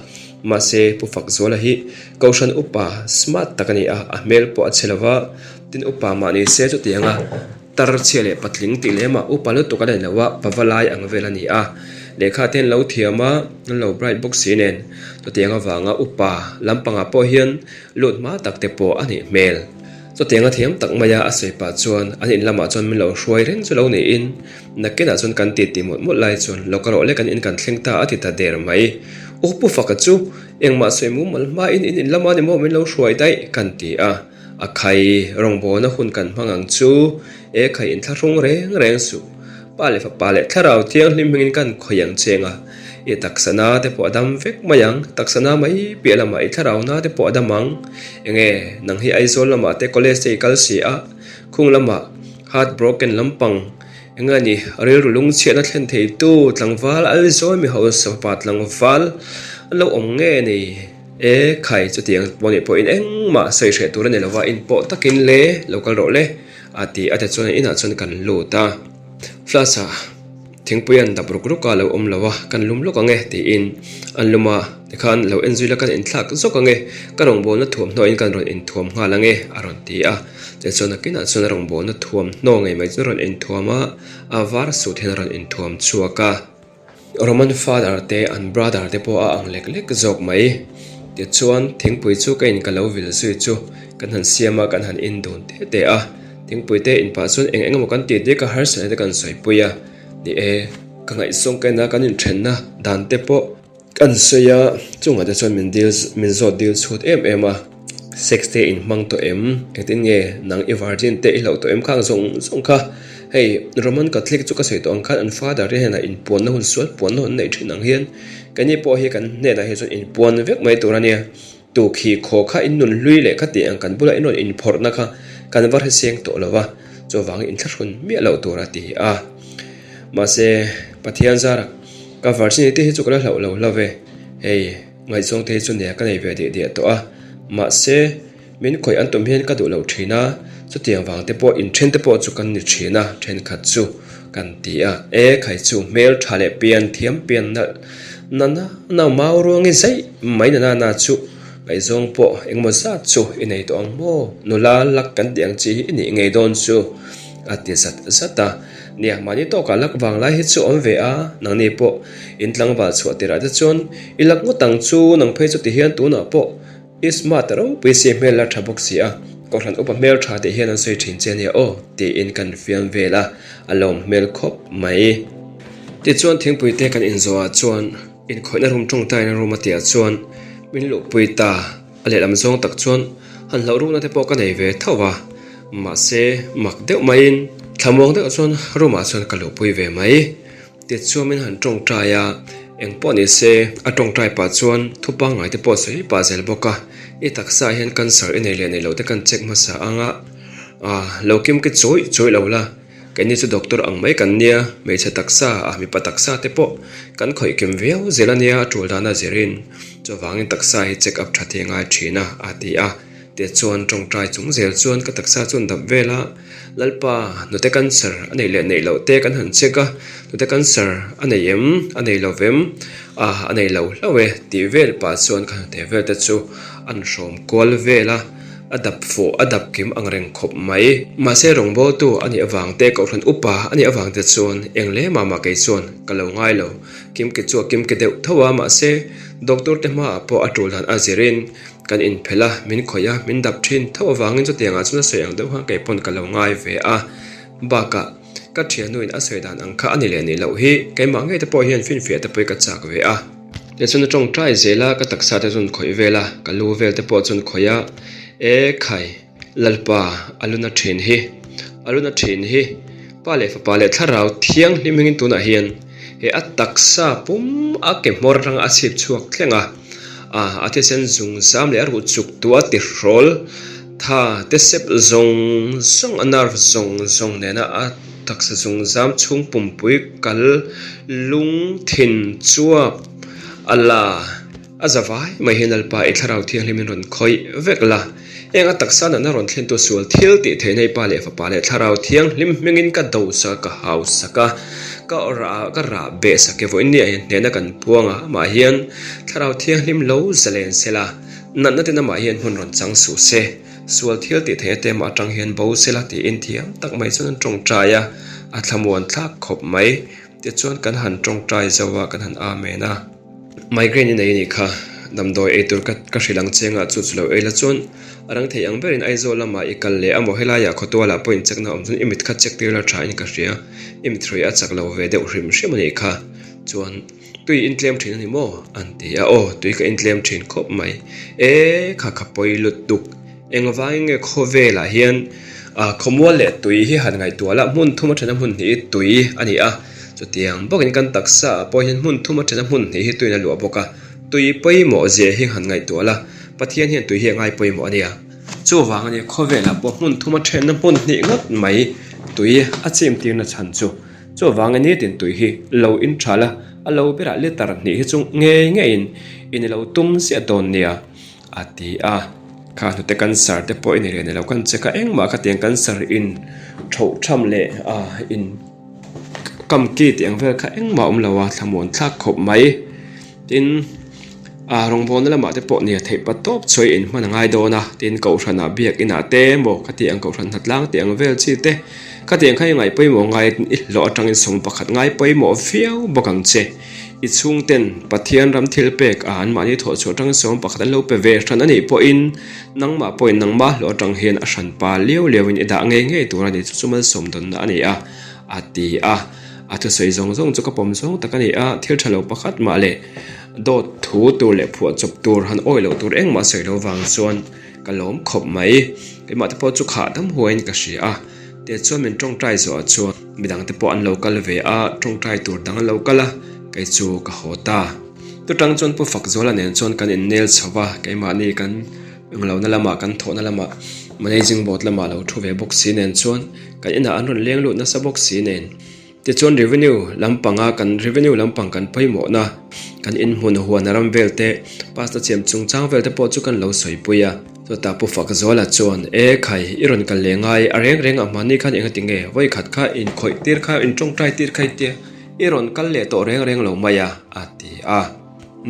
Mahse, Pu Fakzuala hi Kohhran upa smart tak a ni a, a hmel pawh a chhe lo va, tin upa mah ni se chutianga Tar chhia leh patling tih lemah upa lutuk a nei lo a, pava lai ang vel a ni a. Lehkha te an lo thiam a, an lo bright bawk si nen. Chutiang avanga upa lampangah pawh hian lut hma tak te pawh a nih hmel. Chutianga thiam tak maia a sawi pah chuan an in lamah chuan min lo hruai reng chu lo niin nakinah chuan kan titi mawlh mawlh lai chuan lo ka rawh lek an in kan thleng ta a ti ta der mai. U Pu Faka chu engmah sawi mumal hmain in in lama ni maw min lo hruai daih kan ti a. A khai rawngbawlna hun kan hmang ang chu e khai inthlahrung reng reng suh. Pa leh fapa leh thlarau thianghlim hmingin kan khawih ang cheng a, i taksana te pawh a dam vek mai ang, taksana mai piah lamah i thlarauna te pawh a dam ang. Enge nang hi Aizawl lamah te college te i kal si a, khung lamah heart broken lampang enge ni rilru lungchhiatna thlen theitu tlangval Aizawl mi hausa fapa tlangval an lo awm nge ni? E khai, chutiang pawh nih pawhin engmah sawi hreh tur a ni lova, in pawh takin le lo kal rawh le a ti a tichuan inah chuan kan lut a. Flask ah thingpui an dap ruk ruk a lo awm lo a, kan lum lawk ang e tiin an lum a, tikhan lo en zui la kan inthlak zawk ang e, ka rawngbawlna thuamhnaw in kan rawn inthuam nghal ang e a rawn ti a. Tichuan nakinah chuan a rawngbawlna thuamhnaw ngei mai chu a rawn inthuam a, a var suit hian a rawn inthuam chhuak a. Roman father te an brother te pawh a ang lek lek zawk mai. Tichuan, thingpui chu ka in ka lo vil zui chu kan han siam a, kan han in dun te te a. Thingpui te in pah chuan eng eng emaw kan tih te ka harsatna te kan sawipui a. Ni e, ka ngaihsawng ka ina kan inthenna dan te pawh kan sawi a, chungah te chuan min dil min zawt dil chhut em em a. Sex te in hmang tawh em? Engtin nge nang i virgin te i hlauh tawh em khang zawng zawng kha? Hei, Roman Catholic chu ka sawi tawh ang khan an father te hnenah inpuanna hun sual puanna hun an neih thin ang hian keini pawh hi kan hnenah hi chuan inpuan vek mai tur a nia. Tu khi khaw kha in nun hlui leh kha tih ang kan bulah in rawn inphawrhna kha kan va hriseng tawh lo va, chuvangin inthlahrun miah loh tur a ti a. Mahse, Pathian zara ka virginity hi chu ka la hlauh lo hlauh ve. Hei. Ngaihzawng te hi chu nia ka nei ve diah diah tawh a, mahse min khawih an tum hian ka duh lo thin a, chutiang vang te pawh inthen te pawh chu kan ni thin a, thenkhat chu kan ti a, e khai chu hmel tha leh pian thiam pian nalh na na na mau ruang i zaih mai na na na chu ngaihzawng pawh engemaw zat chu i nei tawh ang maw, nula lak kan tih ang chi hi i nih ngei dawn chu a ti zat zat a. Nia, mahni tawkah lak vang lai hi chu awm ve a, nangni pawh in tlangval chhuah tirah te chuan i lak ngawt ang chu, nang phei chu ti hian tunah pawh i smart ropui si hmel la tha bawk si a, Kohhran upa hmel tha tih hian an sawi thin che ania aw tiin kan fiam vel a, a lawm hmel khawp mai. Tichuan thingpui te kan inzawhah chuan inkhawihna room tawngtaina room a tihah chuan min luhpui ta. A lehlam zawng tak chuan han hlauh rukna te pawh ka nei ve tho va, mahse mak deuh maiin thlamuang deuh chuan room ah chuan ka luhpui ve mai. Tichuan min han tawngtai a, eng pawh ni se a tawngtai pah chuan thu pangngai te pawh sawi pah zel bawk a, i taksa ah hian cancer i nei leh nei loh te kan check hmasa ang a, ah lo kim ki chawih chawih lo la. Keini chu doctor ang mai kan nia, hmeichhe taksa ah mipa taksa te pawh kan khawih kim viau zel a nia a tul dana zirin. Chuvangin taksa hi check up tha thei ngai thin a, a ti a. Tichuan tawngtai chung zel chuan ka taksa chu an dap vel a, Lalpa, hnute cancer a neih leh neih loh te kan han check a, hnute cancer a nei em, a nei lo vem, a a nei lo hlauh e tih vel pah chuan ka hnute vel te chu an hrawm kual vel a. A dap fuh, a dap kim ang reng khawp mai. Mahse rawngbawltu a nih avang te, Kohhran upa a nih avang te chuan eng hle mah mah kei chuan ka lo ngai lo. Kimki chu a kimki deuh tho a, mahse doctor te hmaah pawh a tul dan a zirin kan inphelh a, min khawih a, min dap thin tho avangin chutiangah chuan a sawi ang deuh khan kei pawn ka lo ngai ve a. Bakah ka thiannuin a sawi dan ang kha a ni leh nih loh hi keimah ngei te pawh hian finfiah te pawh hi ka chak ve a. Tichuan a tawngtai zel a, ka taksa te chuan khawih vel a, ka lu vel te pawh chuan khawih a, E khai, Lalpa, a luna thin hi, a luna thin hi, Pa leh Fapa leh Thlarau Thianghlim hmingin tunah hian he a taksa pum a ke hmawr atanga a chhip chhuak thleng a, a a thisen zung zam leh a ruh chuk tu a tihrawl tha te sep zawng zawng a nerve zawng zawng nena a Taksa zungzam chhung pumpui kal lung thin chuap a la a za vai mai hian Lalpa i thlarau thianghlim in rawn khawih vek la. Heng a taksa natna rawn thlentu sual thil tih theihna i Pa leh Fapa leh Thlarau Thianghlim hmingin ka dosa ka hausak a, ka rah ka rah beh sak e vawiin nia hian hnehna kan puang a, amah hian Thlarau Thianghlim lo zalen sela, natna ten amah hian hmun rawn chang suh se. Sual thil tih theih a tema atang hian bo sela tiin thiam tak mai chuan an tawngtai a, a thlamuan thlak khawp mai. Tichuan kan han tawngtai zo a, kan han amen a. Migraine i nei a nih kha, damdawi ei tur ka ka hrilh ang che anga chu chu lo ei la chuan a rang thei ang berin Aizawl lamah i kal leh a maw helaiah khawtualah pawh inchekna awm chuan i mit kha check tir la tha in ka hria, i mit hruai a chak lo ve deuh hrim hrim a nih kha. Chuan. Tui in tlem thin a ni maw? An ti a, aw tui ka in tlem thin khawp mai. E kha kha pawi lutuk. Engvangin nge khawvelah hian khawmual leh tui hi han ngaihtuah la, hmun thum a thena hmun hnih hi tui a ni a. Chutiang bawkin kan taksa ah pawh hian hmun thum a thena hmun hnih hi tuiin a luah bawk a. Tui pawimawh zia hi han ngaihtuah la, Pathian hian tui hi a ngai pawimawh a nia. Chuvang a nia khawvelah pawh hmun thum a thenna hmun hnih ngawt mai tui a chim tirna chhan chu. Chuvang a nitin tui hi lo in tha la, a lo berah liter hnih hi chu ngei ngeiin i ni lo tum ziah dawn nia, a ti a. Kha hnute cancer te pawh i ni reh ni lo kan check a, engmah khatiang cancer in thoh tham leh a in kam ki tih ang vel kha engmah a awm lo a, thlamuan thlak khawp mai. Tin, ah rawngbawlna lamah te pawh nia theih pa tawp chawi in hman a ngai dawn a, tin kohhranah biak inah te emaw khati ang kohhran hnatlang tih ang vel chi te khati ang kha i ngaih pawimawh ngai i hlawh atangin sawm pakhat ngai pawimawh viau bawk ang che. I chhungten Pathian ram thil pek a anmahni thawhchhuah atang sawm pakhat an lo pe ve hran a nih pawhin nangmah pawhin nangmah hlawh atang hian a hran pa liau liauin i dah ngei ngei tur a ni. Chu chu malsawm dawnna a ni a, a ti a. A thusawi zawng zawng chu ka pawm zawng tak a ni a, thil tha lo pakhat mah leh dawt thu tur leh phuahchawp tur han awi loh tur engmah sawi lo vang chuan ka lawm khawp mai. Keimah te pawh chu khah dam huaiin ka hria a, teh chuan min tawngtai zawhah chuan midang te pawh an lo kal ve a, tawngtai tur dang an lo kal a, kei chu ka haw ta. Tutang chuan Pu Fakzuala nen chuan kan innel chho va, keimahni kan englohna lamah kan thawhna lamah managing board lamah lo thu ve bawk si nen chuan kan inah an rawn leng lut nasa bawk si nen. Tichuan revenue lampanga kan revenue lampang kan pawimawhna kan inhmun huan ram vel te pass na chiam chungchang vel te pawh chu kan lo sawipui a. Chutah Pu Fakzuala chuan, E khai, i rawn kal leh ngai a reng reng a hmani khan engati nge vawikhat kha inkhawih tir kha intawngtai tir kha i tia i rawn kal leh tawh reng reng lo mai a, a ti a.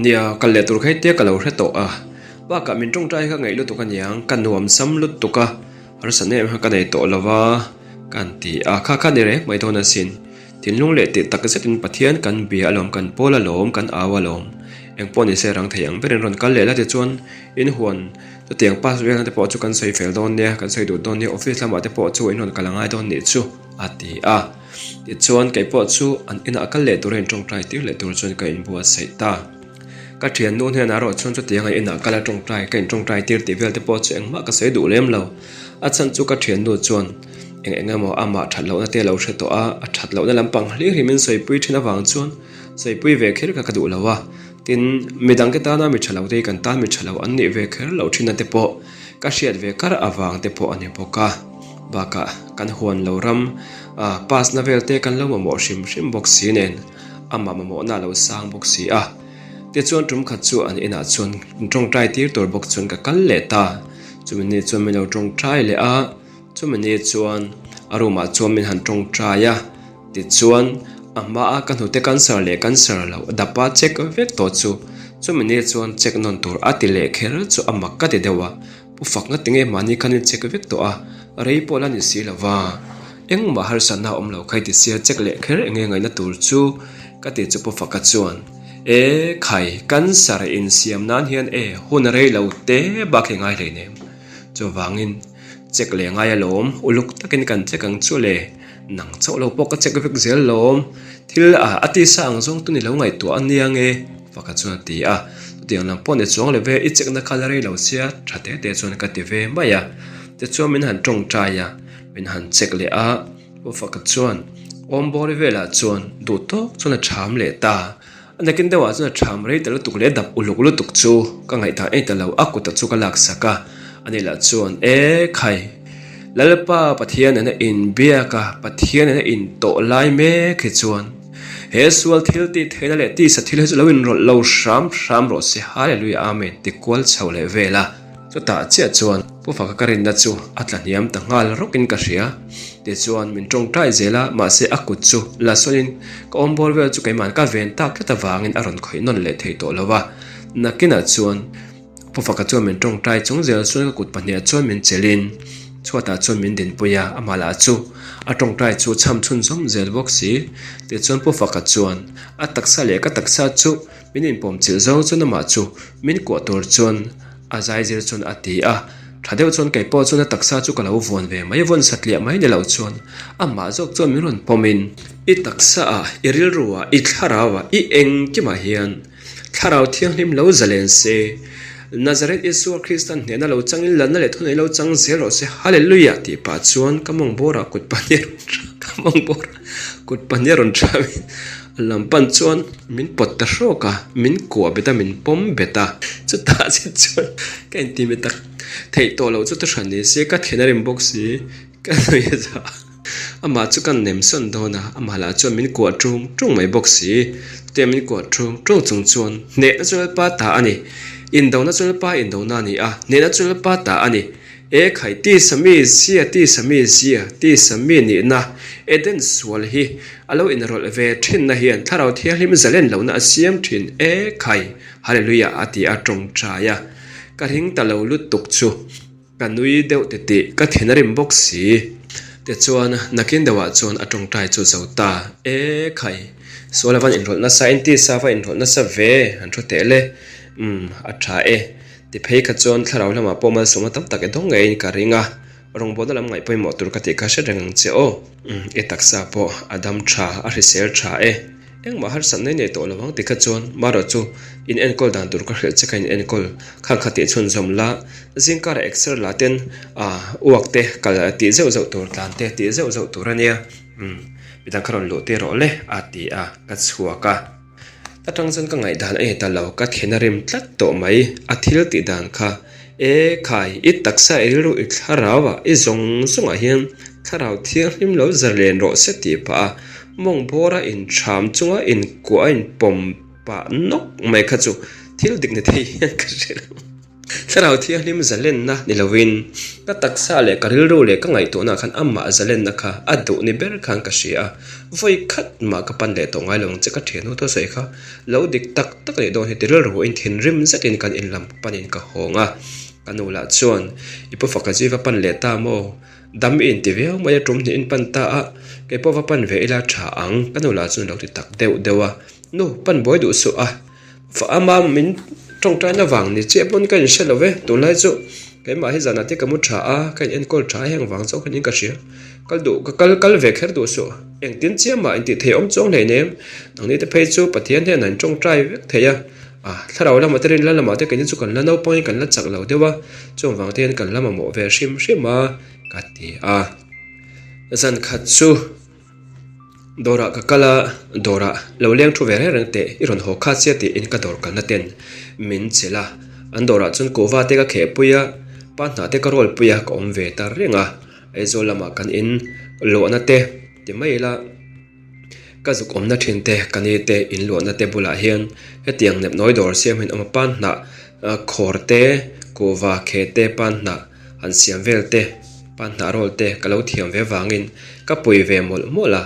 Nia, kal leh tur kha i tia ka lo hre tawh a. Bakah min tawngtai kha ngaih lutuk aniang, ka nuam sam lutuk a. Harsa nem kha ka nei tawh lo va, kan ti a, kha kha ni reng mai dawn asin. Thinlung leh tih tak zetin Pathian kan bia alawm, kan pawl alawm, kan au alawm. Eng pawh nise rang thei ang berin rawn kal leh la tichuan in huan chutiang pass velna te pawh chu kan sawi fel dawn nia, kan sawi duh dawn nia, office lamah te pawh chu in rawn kal a ngai dawn nih chu, a ti a. Tichuan kei pawh chu an inah kal leh tura in tawngtai tir leh tur chuan ka inbuatsaih ta. Ka thiannu hnenah erawh chuan chutiang a inah kal a tawngtai ka intawngtai tir tih vel te pawh chu engmah ka sawi duh lem lo. A chhan chu ka thiannu chuan eng eng emaw amah that lohna te a lo hre tawh a, a that lohna lampang hlir hi min sawipui thin avang chuan sawipui ve kher kha ka duh lo a. Tin, midangte tana mi tha lo te hi kan tan mi tha lo an nih ve kher loh thinna te pawh ka hriat ve kar avang te pawh a ni bawk a. Bakah kan huan lo ram pass na vel te kan lo mamawh hrim hrim bawk si nen. Amah mamawhna a lo sang bawk si a. Tichuan tum khat chu an inah chuan tawngtai tir tur bawk chuan ka kal leh ta. Chumi ni chuan min lo tawngtai leh a, chumi ni chuan a room ah chuan min han tawngtai a. Tichuan a hmaa ka hnute cancer leh cancer loh dapa check vek tawh chu chumi ni chuan check nawn tur a ti leh kher chu a mak ka ti deuh a. Pu fak nga tinge mahni khan in check vek tawh a, rei pawh la ni si lo va. Engmah harsatna a awm lo khai ti sia check leh kher enge ngaihna tur chu ka ti chu Pu Faka chuan, E khai, cancer insiam nan hian e hun rei lo te bak hi ngai hleinem. Chuvangin check leh ngai alawm, uluk takin kan check ang chu le. Nang chauh lo pawh ka check vek zel lawm. Thil a a tisa ang zawng tu ni lo ngaihtuah a nia nge? Faka chuan a ti a. Chutiang lam pawh ni chuang lo ve, i check na kha la rei lo sia tha te te chuan ka ti ve mai a. Tichuan min han tawngtai a, min han check leh a. Pu Faka chuan awmbawr velah chuan duh tawk chuan a tham leh ta. A nakin deuhah chuan a ṭham rei ta lutuk leh dap uluk lutuk chu ka ngaihdan ei ta lo, a kut chu ka laksak a, ani lah chuan, E khai, Lalpa Pathian nena inbiak a, Pathian nena intawh lai mek hi chuan he sual thil tih theihna leh tisa thil hi chu lo inrawlh lo hram hram rawh se, Hallelujah Amen ti kual chho leh vel a. Chutah chiah chuan Pu Faka ka rinna chu a tla hniam ta nghal rawkin ka hria. Tichuan min tawngtai zel a, mahse a kut chu la sawnin ka awm bawr vel chu keimahn ka ven tak tlat avangin a rawn khawih nawn leh thei tawh lo va. Nakinah chuan Pu Faka chuan min tawngtai chung zel chuan ka kut pahniah chuan min chelhin chhuatah chuan min dinpui a, amah lah chu a tawngtai chu chham chhunzawm zel bawk si. Tichuan Pu Faka chuan a taksa leh ka taksa chu min inpawm chilh zawng chuan amah chu min kuah tur chuan A zaizir chuan a ti a, tha deuh chuan kei pawh chuan a taksa chu ka lo vuan ve mai, vawn satliah mai ni lo chuan amah zawk chuan min rawn pawm in, i taksa ah, i rilru ah, i thlarau ah, i engkimah hian thlarau thianghlim lo zalen se, Nazareth Isua Kristan hnehna lo changin lalna leh thunei lo chang zel rawh se, Hallelujah tih pah chuan ka mawng bawrah kut pahnih a rawn tha, ka mawng bawrah kut pahnih a rawn tha in a lam pan chuan. Min pawt ta hrawk a, min kuah bet a, min pawm bet a. Chutah che chuan ka intihmi tak theih tawh loh chu thuhran ni se, ka then a rim bawk si, ka nui a za a. Amah chu ka nem sawn dawn a, amah lah chuan min kuah ṭung ṭung mai bawk si. Chutia min kuah ṭung ṭung chung chuan hnehna chu Lalpa ta a ni, indona chu Lalpa indona a ni a, hnehna chu Lalpa ta a ni. E khai, tisa mi zia, tisa mi zia, tisa mi nihna, Eden sual hi a lo inrawlh ve thinna hian Thlarau Thianghlim zalen lohna a siam thin e khai, Hallelujah a ti a tawngtai a. Ka ring ta lo lutuk chu ka nui deuh ti tih ka thin a rim bawk si. Tichuan, nakin deuhah chuan a tawngtai chu zo ta e khai. Sual a van inrawlh nasa in tisa a va inrawlh nasa ve han thu teh le. Umm a tha e. Ti phei kha chuan thlarau lamah pawh malsawmna tam tak i dawng ngeiin ka ring a. Rawngbawlna lam ngaih pawimawh tur ka tih kha hre reng ang che aw. Umm i taksa pawh a dam tha a hrisel tha e. Engmah harsat nei nei tawh lo ang ti kha chuan marawh chu in enkawl dan tur ka hrilh che kha in enkawl khan kha tih chhunzawm la, zingkarah exer la ten ah uak te kal tih zeuh zeuh tur tlan te tih zeuh zeuh tur a nia umm midang kha rawn luh tir rawh le a ti a ka chhuak a. Ta tang chuan ka ngaihdan a ni ta lo ka then a rim tlat tawh mai a thil tih dan kha e khai i taksa i rilru i thlarau ah i zawng zawng ah hian thlarau thianghlim lo zalen rawh se tih pah a mawng bawr a intham chunga inkuah a inpawm pah nawk mai kha chu thil dik ni thei hian ka hre lo. Thlarau thianghlim zalenna ni lovin ka taksa leh ka rilru leh ka ngaihtuahna khan amah zalenna kha a duh ni ber khan ka hria a, vawi khat mah ka pan leh tawh ngai lo ang che ka thiannu thusawi kha lo dik tak tak leh dawn hi ti rilru in thinrim zetin kan inlam panin ka hawng a, ka nu lah chuan i pu faka zui va pan leh ta maw? Dam i inti viau mai a tum hnih in pan ta a, kei pawh va pan ve ila tha ang ka nu lah chuan a lo ti tak deuh deuh a, nu pan buai duh suh a. Ama min tawngtaina vang ni chiah pawn ka inhre lo ve, tunlai chu keimah hi zanah te ka mu tha a, ka in enkawl tha a heng vang chauh khan in ka hria, kal duh ka kal kal ve kher duh suh, engtin chiah mah intih theih awm chuang hlei nem, nangni te phei chu Pathian hian an tawngtai vek thei a, ah thlarau lamah te rinna lamah te keini chu kan la naupangin kan la chak lo deuh a, chung vang te hian kan la mamawh ve hrim hrim a ka ti a, zan khat chu. Dawrah ka kal a, dawrah lo leng thu ve reng reng teh, i rawn haw kha chiah tiin ka dawr kalna ten min chelh a. An dawrah chuan kuhva te ka kheh pui a, pa hnah te ka rawl pui a, ka awm ve ta reng a. Aizawl lamah kan in luahna te ti mai ila, ka zuk awmna thin te, ka ni te in luahna te bulah hian hetiang nepnawi dawr siam hian awm a, pa hnah khawr te, kuhva kheh te, pa hnah han siam vel te. Panhnah rawl te ka lo thiam ve vangin ka pui ve mawlh mawlh a,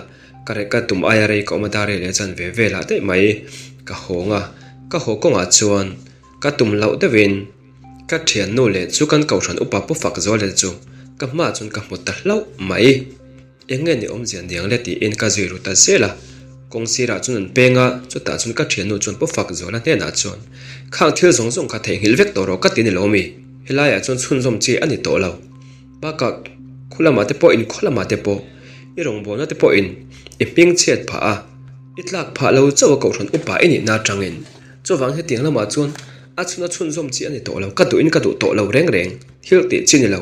ka reh ka tum aia rei ka awm a dar rei leh chan ve velah daih mai ka hawng a, ka haw kawngah chuan ka tum loh deuhin ka thiannu leh chu kan kohhran upa pu fak zual leh chu ka hmaah chuan ka hmu ta hlauh mai. Eng nge ni awmzia niang le tiin ka zui ru ta zel a, kawng sirah chuan an peng a, chutah chuan ka thiannu chuan pu fak zuala hnenah chuan khang thil zawng zawng kha theihnghilh vek tawh rawh ka ti ni lo mi, helaiah chuan chhunzawm chi a ni tawh lo. Bakah khu lamah te pawhin khaw lamah te pawh i rawngbawlna te pawhin i hming chhiat phah a, i tlak phah lo chauh a kohhran upa i nihna atangin chuvang hetiang lamah chuan a chhun a chhunzawm chi a ni tawh lo, ka duhin ka duh tawh lo reng reng, thil tih chi ni lo.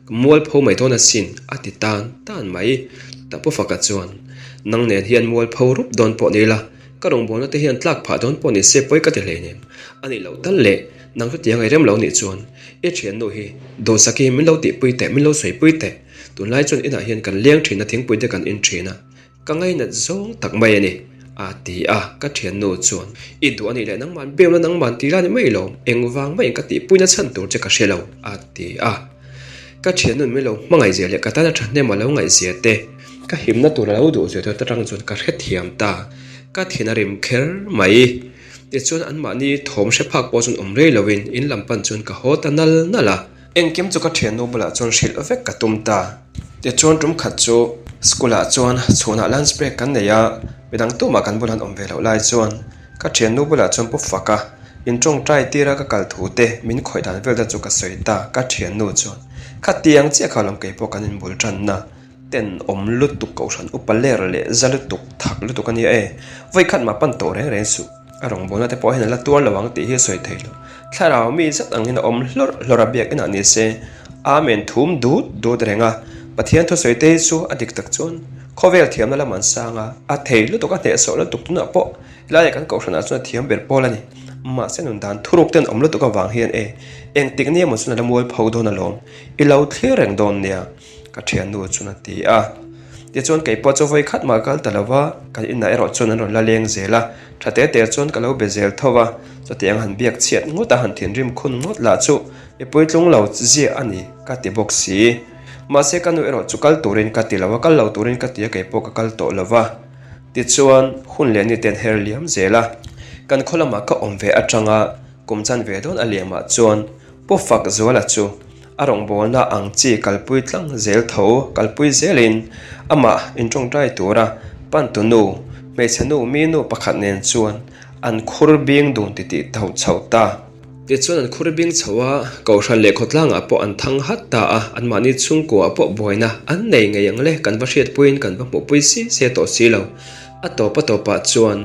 Ka mualpho mai dawn asin a ti tan tan mai. Tah Pu Faka chuan, Nang nen hian mualpho rup dawn pawh ni ila, ka rawngbawlna te hian tlak phah dawn pawh ni se pawi ka ti hleinem. A nih loh tal leh, nang chutiang ei rem lo nih chuan i thiannu hi Dawhsaki min lo tihpui teh, min lo sawipui teh. Tunlai chuan inah hian kan leng thin a, thingpui te kan in thin a. Ka ngainat zawng tak mai a ni, a ti a, ka thiannu chuan, I duh a nih leh nangman biamna nangman ti la ni mai lo, engvang maiin ka tihpuina chhan tur che ka hre lo, a ti a. Ka thiannu'n min lo hmangaihzia leh ka tana thahnem a lo ngaihzia te, ka himna tur a lo duhzia te atang chuan ka hrethiam ta, ka thin a rim kher mai. Tichuan anmahni thawm hre phak pawh chuan awm rei loin in lam pan chuan ka haw ta nal nal a. Engkim chu ka thiannu bulah chuan hrilh vek ka tum ta. Tichuan tum khat chu school ah chuan chhunah lunch break kan nei a, midang tumah kan bulah an awm ve loh lai chuan ka thiannu bulah chuan pu fak a, in tawngtai tir a ka kal thu te min khawih dan vel te chu ka sawi ta ka thiannu chuan khatiang chiah kha lawm keipawh kan inbul tanna. Ten awm lutuk kohhran upa ler leh za lutuk thak lutuk a nia e. Vawi khat mah pan tawh reng reng suh. A rawngbawlna te pawh hian a la tuar lo ang tih hi a sawi thei lo. Thlarau mi zat angin a awm hlawrh hlawrh a biak inah ni se. Amen thum dut dut reng a. Pathian thusawi te hi chu a dik tak chuan khawvel thiamna lam an sang a, a thei lutuk a hnehsawh lutuk tunah pawh helaiah kan kohhranah chuan a thiam ber pawl a ni. Mahse nun dan thuruk ten awm lutuk avang hian e engtik nia maw chuan a la mual pho dawn alawm. I lo thlir reng dawn nia. Ka thiannu chuan a ti a. Tichuan kei pawh chu vawi khat mah kal ta lo va, kan inah erawh chuan an rawn la leng zel a. Tha te te chuan ka lo be zel tho va, chutiang han biak chhiat ngawt a han thinrim khun ngawt lah chu mipui tlung lo ziah a ni ka ti bawk si. Mahse ka nu erawh chu kal turin ka ti lo a, kal lo turin ka ti a kei pawh ka kal tawh lo va. Tichuan hun leh ni ten her liam zel a, kan khaw lamah ka awm ve atanga kum chan ve dawn a liamah chuan Pu Fakzuala chu a rawngbawlna ang chi kalpui tlang zel tho kalpui zelin amah intawngtai tura pantunu. Hmeichhe nu mi nu pakhat nen chuan an khur bing dun titih tho chho ta. Tichuan an khur bing chho a, Kohhran leh khawtlangah pawh an thang hat ta a, anmahni chhungkuaah pawh buaina an nei ngei ang le, kan va hriatpuiin kan va hmuhpui si se tawh si lo. A tawp a tawpah chuan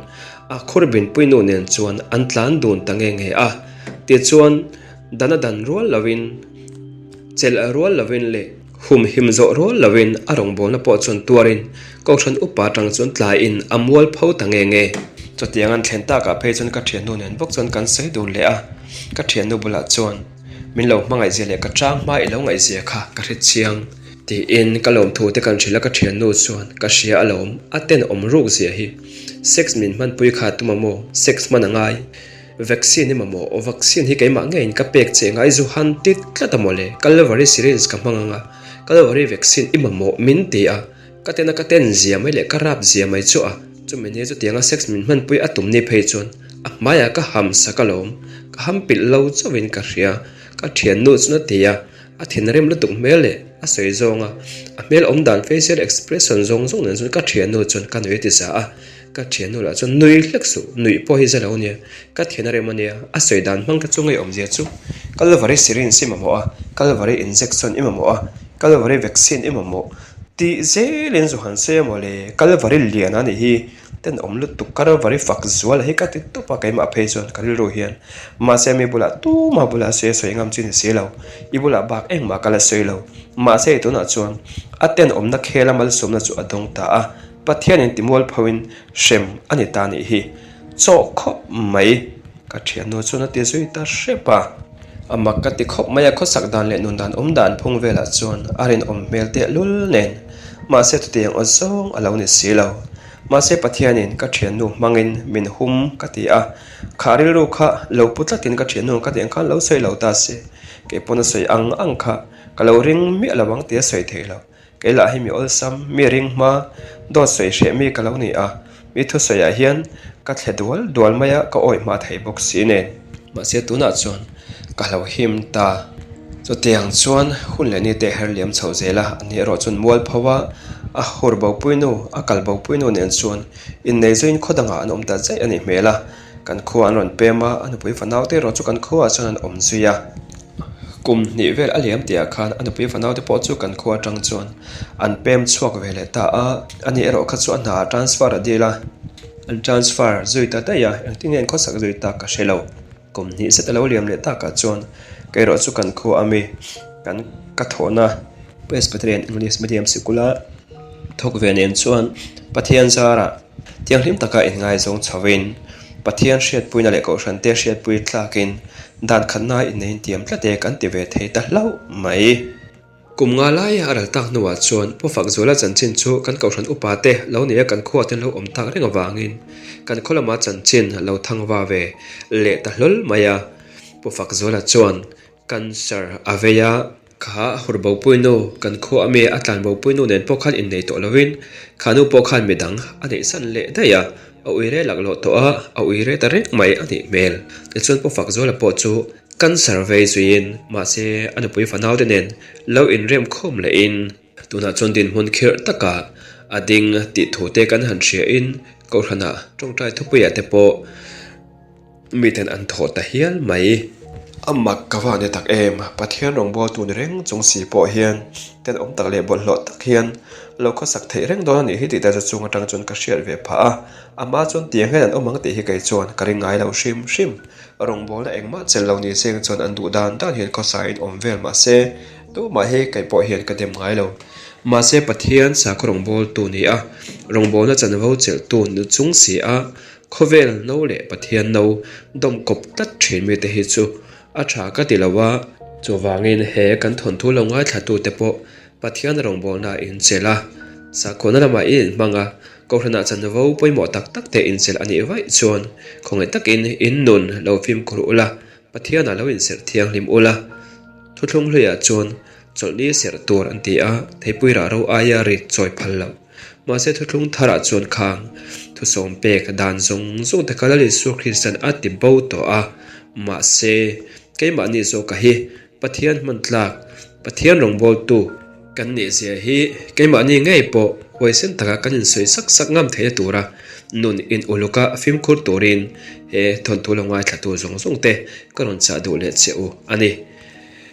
a khur binpui nu nen chuan an tlan dun ta nge nge a, tichuan dan a dan rual loin, chelh rual loin leh humhim zawh rual loin a rawngbawlna pawh chuan tuarin Kohhran upa atang chuan tlaiin a mual pho ta nge nge. Chutiang an thlen takah phei chuan ka thiannu nen bawk chuan kan sawi dun leh a, ka thiannu bulah chuan min lo hmangaihzia leh ka chang hma i lo ngaihzia kha ka hre chiang tiin ka lawmthu te kan hrilh a, ka thiannu chuan ka hria alawm a tenawm ruk zia hi sex min hmanpui kha tum a maw sex hman a ngai Vaccine i mamawh aw vaccine hi keimah ngeiin ka pek che ngai zu han ti tlat a mawle Calvary syringe ka hmang anga Calvary vaccine i mamawh min ti a ka tena ka ten zia mai leh ka rap zia mai chu a chumi ni chutianga sex min hmanpui a tum ni phei chuan a hmaiah ka ham sak alawm ka ham pilh lo chauhin ka hria ka thiannu chuan a ti a a thinrim lutuk hmel leh a sawi zawng a a hmel awm dan facial expression zawng zawng nen chuan ka thiannu chuan ka nui a ti za a. Ka thiannu lah chuan nui hlek suh, nuih pawh hi za lo ania, ka thian a rem ania, a sawi dan hmang kha chu ngeiawmzia chu Calvary syringe i mamawh a, Calvary injection i mamawh a, Calvary vaccine i mamawh tih zelin zu han sawi a mawle, Calvary lian a nih hi tenawm lutuk, Calvary fak zual hi ka ti tawp a keimah phei chuan ka rilru hian mahse mi bulah tumah bulah sawi a sawi ngam chu ni si lo, i bulah bak engmah ka la sawi lo, mahse tunah chuan a tenawmna khela malsawmna chu a dawng ta a. Pathianin timualphoin hrem a ni ta nih hi chawh khawp mai. Ka thiannu chuan a ti zui ta hrep a. A mak ka ti khawp mai a, khawsak dan leh nun dan awm dan phung velah chuan a rinawm hmel tehlul nen. Mahse chutiang aw zawng a lo ni si lo. Mahse Pathianin ka thiannu hmangin min hum ka ti a, kha rilru kha lo pu tlatin ka thiannu ka tih ang khan lo sawi lo ta se, kei pawn a sawi ang ang kha ka lo ring miah lo ang tih a sawi thei lo. Kei lah hi mi awlsam, mi ring hma, dawt sawi hreh mi ka lo ni a, mi thusawiah hian ka thle dual dual mai a, ka awih hma thei bawk si nen. Mahse tunah chuan ka hlo him ta. Chutiang chuan hun leh ni te her liam chho zel a, ani erawh chuan mual pho a, a hur bopui nu, a kal bopui nu nen chuan innei zuiin khaw dangah an awm ta zaih a nih hmel a. Kan khua an rawn pem a, a nupui fanau te erawh chu kan khuaah chuan an awm zui a. Kum hnih vel a liam tihah khan a nupui fanau te pawh chu kan khua atang chuan an pem chhuak ve leh ta a, ani erawh kha chu a hnaah transfer a dil a, an transfer zui ta daih a, engtin nge an khawsak zui tak ka hre lo. Kum hnih zet a lo liam leh takah chuan kei erawh chu kan khua ami kan ka thawhna Presbyterian English Medium sikula thawk ve nen chuan Pathian zarah Thianghlim taka inngaizawng chhoin, Pathian hriatpuina leh Kohhrante hriatpui tlakin dan khatna innei intiam tlat e kan ti ve thei ta hlauh mai. Kum nga laia a ral tak hnuah chuan Pu Fakzuala chanchin chu kan Kohhran upate lo nia kan khuate lo awm tak reng avangin kan khaw lama chanchin lo thang va ve leh ta hlawl mai a. Pu Fakzuala chuan Cancer a vei a. Kha hur bopui nu, kan khua ami a tlan bopui nu nen pawh khan innei tawh lovin kha nu pawh khan midang a neihsan leh daih a, a uire laklawh tawh a, a uire ta reng mai a nih hmel. Tichuan Pu Fakzuala pawh chu cancer vei zuiin mahse a nupui fanau te nen lo inrem khawm lehin tunah chuan dinhmun khirh takah a ding tih thu te kan han hriain Kohhranah tawngtai thupuiah te pawh Miten an thawh ta hial mai. A mak ka va ni tak em, Pathian rawngbawltu ni reng chung si pawh hian tenawm tak leh bawlhhlawh tak hian lo khawsak theih reng dawn a nih hi tih te chu chung atang chuan ka hriat ve phah a, amah chuan tiang hian an awm ang tih hi kei chuan ka ring ngai lo hrim hrim. Rawngbawlna engmah chelh lo ni seng chuan an duh dan dan hian khawsaiin awm vel mah se tumah hi kei pawh hian ka dem ngai lo. Mahse Pathian sakhaw rawngbawltu ni a, rawngbawlna chanvo chelhtu ni chung si a, Khawvel no leh Pathian no dawm kawp tlat thin mite hi chu a tha ka ti lo a. Chuvangin he kan thawnthu lo ngaithlatute pawh Pathian rawngbawlna a inchelh a, sakhuana lamah i inhmang a, Kohhranah chanvo pawimawh tak tak te inchelh a nih vaih chuan khawngaih takin in nun lo fimkhur ula, Pathianah lo inserh thianghlim ula. Thuthlung hluiah chuan chawlhni serh tur an ti a, theipui rah ro aia ri chawi phal loh. Mahse thuthlung tharah chuan khang thusawm pek dan zawng zawng te kha Lal Isua Krista'n a ti bo tawh a, mahse keimahni zawka hi Pathian hman tlak, Pathian rawngbawltu kan nih zia hi keimahni ngei pawh. Huaisen taka kan insawi sak sak ngam theihna tura nun in uluka fimkhur turin he thawnthu lo ngaithlatu zawng zawng te ka rawn chah duh leh che u a ni.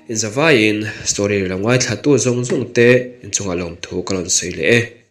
Inzavaiin story lo ngaithlatu zawng zawng te inchungah lawmthu ka rawn sawi leh e.